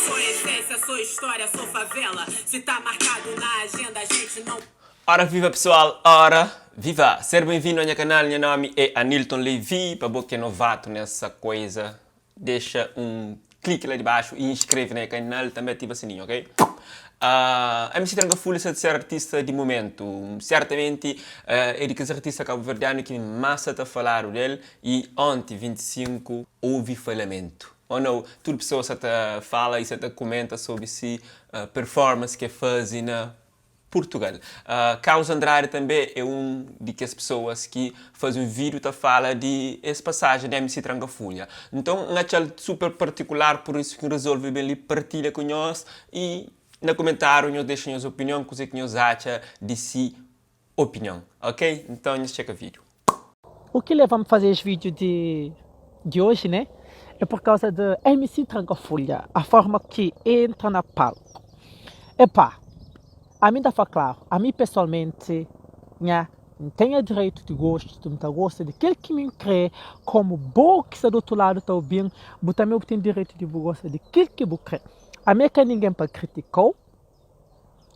Sou essência, sou história, sou favela. Se tá marcado na agenda, a gente não. Ora viva pessoal, ora viva! Ser bem-vindo a nha canal, nha nome é Anilton Levy, pa bo ki é novato nessa coisa, dexa um clique lá de baixo e inscreve na nha canal, també ativa sininho, ok? Uh, MC Tranka Fulha sa ta ser artista di momento, certamente uh, é di kes artista cabo-verdiano ki más sa ta faladu del e onti, 25, houve falamento. Ou não, tudo pessoa sa ta fala e sa ta comenta sobre si uh, performance que é faze na Portugal. Uh, Carlos Andrade também é um de que as pessoas que faz um vídeo ta fala de esse passagem de MC Tranka Fulha. Então, um achal super particular, por isso que resolve bem ali partilha com nós e na comentário nós deixa a opinião, coisa que nós acha de si opinião, ok? Então, nós checa vídeo. O que leva-me a fazer este vídeo de hoje, né? É por causa de MC Tranka Fulha, a forma que entra na palco. Epá, a mim está claro, a mim pessoalmente, nha, tenho direito de gosto, de muita gosto daquele que me crê, como bom que está do outro lado está ouvindo, mas também tem direito de gostar daquilo que eu crê. A mim é que ninguém para criticar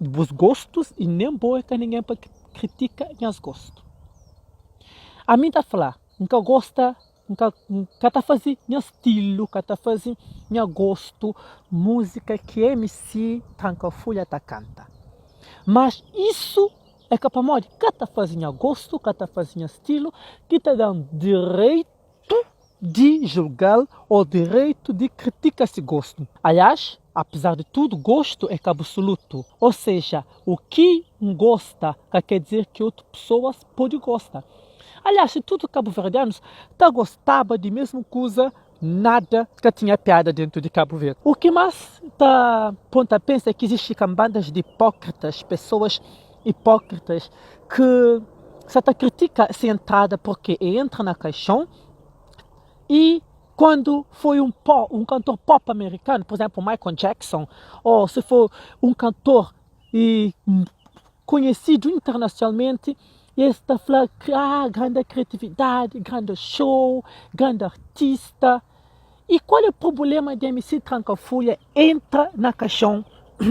os gostos e nem boa é que ninguém para critica meus gostos. A mim está a falar, nunca gosta, nunca está fazendo meu estilo, nunca está fazendo meu gosto, música que MC Tranka Fulha tá canta. Mas isso é capaz de que está fazendo gosto, que está fazendo estilo, que está dando direito de julgar ou direito de criticar esse gosto. Aliás, apesar de tudo, gosto é absoluto. Ou seja, o que um gosta quer dizer que outra pessoa pode gostar. Aliás, se tudo cabo-verdianos tá gostava de mesma coisa, nada que tinha piada dentro de Cabo Verde. O que mais tá ponta pensa é que existem bandas de hipócritas, pessoas hipócritas que só tá critica essa entrada porque entra na caixão e quando foi um, pop, um cantor pop americano, por exemplo, Michael Jackson, ou se for um cantor e conhecido internacionalmente, esse está a ah, grande criatividade, grande show, grande artista. E qual é o problema de MC Tranka Fulha entra na caixão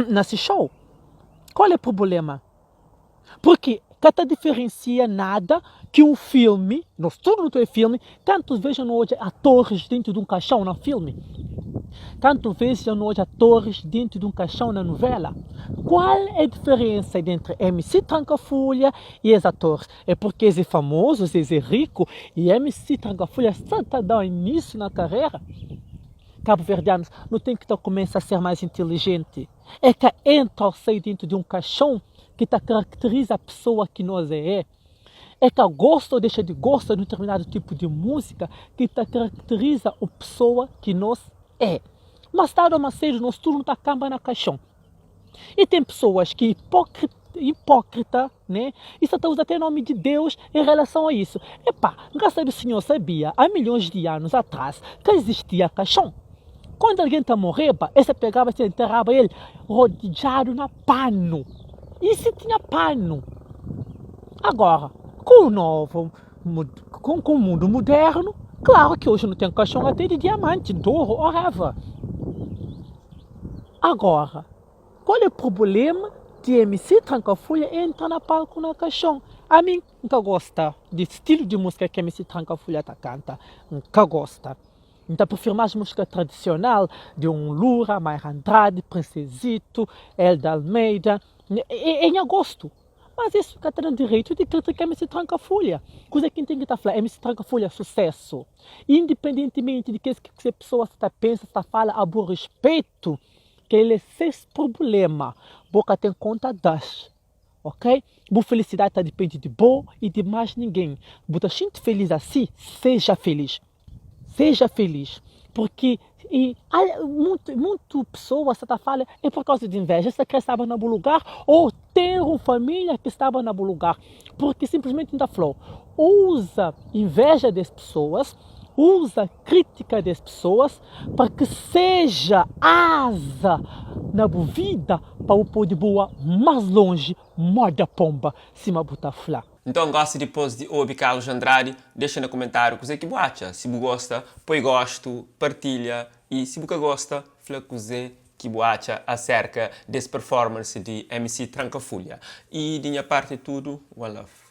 nesse show? Qual é o problema? Porque cada diferencia nada que um filme, nós tudo não é filme, tanto vejam hoje atores dentro de um caixão no filme. Tanto vejam hoje atores dentro de um caixão na novela. Qual é a diferença entre MC Tranka Fulha e os atores? É porque eles é famoso, eles é rico e MC Tranka Fulha só está dando início na carreira? Cabo-verdianos não tem que começar a ser mais inteligente. É que entra ou sai dentro de um caixão que tá caracteriza a pessoa que nós é. É que gosta ou deixa de gostar de um determinado tipo de música que tá caracteriza a pessoa que nós é. Mas tarde ou mais cedo, nós tudo não está camba na caixão. E tem pessoas que hipócrita, hipócrita né? E só usa até nome de Deus em relação a isso. Epá, nunca sabe o Senhor sabia há milhões de anos atrás que existia caixão. Quando alguém está morrendo, esse pegava e enterrava ele rodeado na pano. E se tinha pano? Agora, com o novo, com, com o mundo moderno, claro que hoje não tem caixão até de diamante, de ouro, whatever. Agora, qual é o problema de MC Tranka Fulha entrar na palco na caixão? A mim nunca gosta de estilo de música que MC Tranka Fulha tá canta, nunca gosta. Então prefiro mais música tradicional de um Lura, Mayra Andrade, Princesito, Elda Almeida. É, é, é gosto. Mas isso que tem direito de criticar MC Tranka Fulha. Coisa que tem que estar falando, MC Tranka Fulha sucesso. Independentemente de que a pessoa está pensa, está fala, a bom respeito, que ele é sem problema. Boca tem conta das. Ok? Boa felicidade tá depende de boa e de mais ninguém. Bota sinto feliz assim, seja feliz. Seja feliz. Porque e muito, muito pessoa está falando é por causa de inveja. Essa que estava no lugar ou ter uma família que estava no lugar. Porque simplesmente não falou. Usa inveja das pessoas, usa crítica das pessoas para que seja asa na vida para o poder voar mais longe, moda pomba, cima botar flá. Então, gosta depois de ouvir Carlos Andrade, deixa no comentário o que você acha. Se você gosta, põe gosto, partilha e se você gosta, fala que. ki bu atxa aserka des performance di MC Tranka Fulha. Y di nha parti é tudu, one love.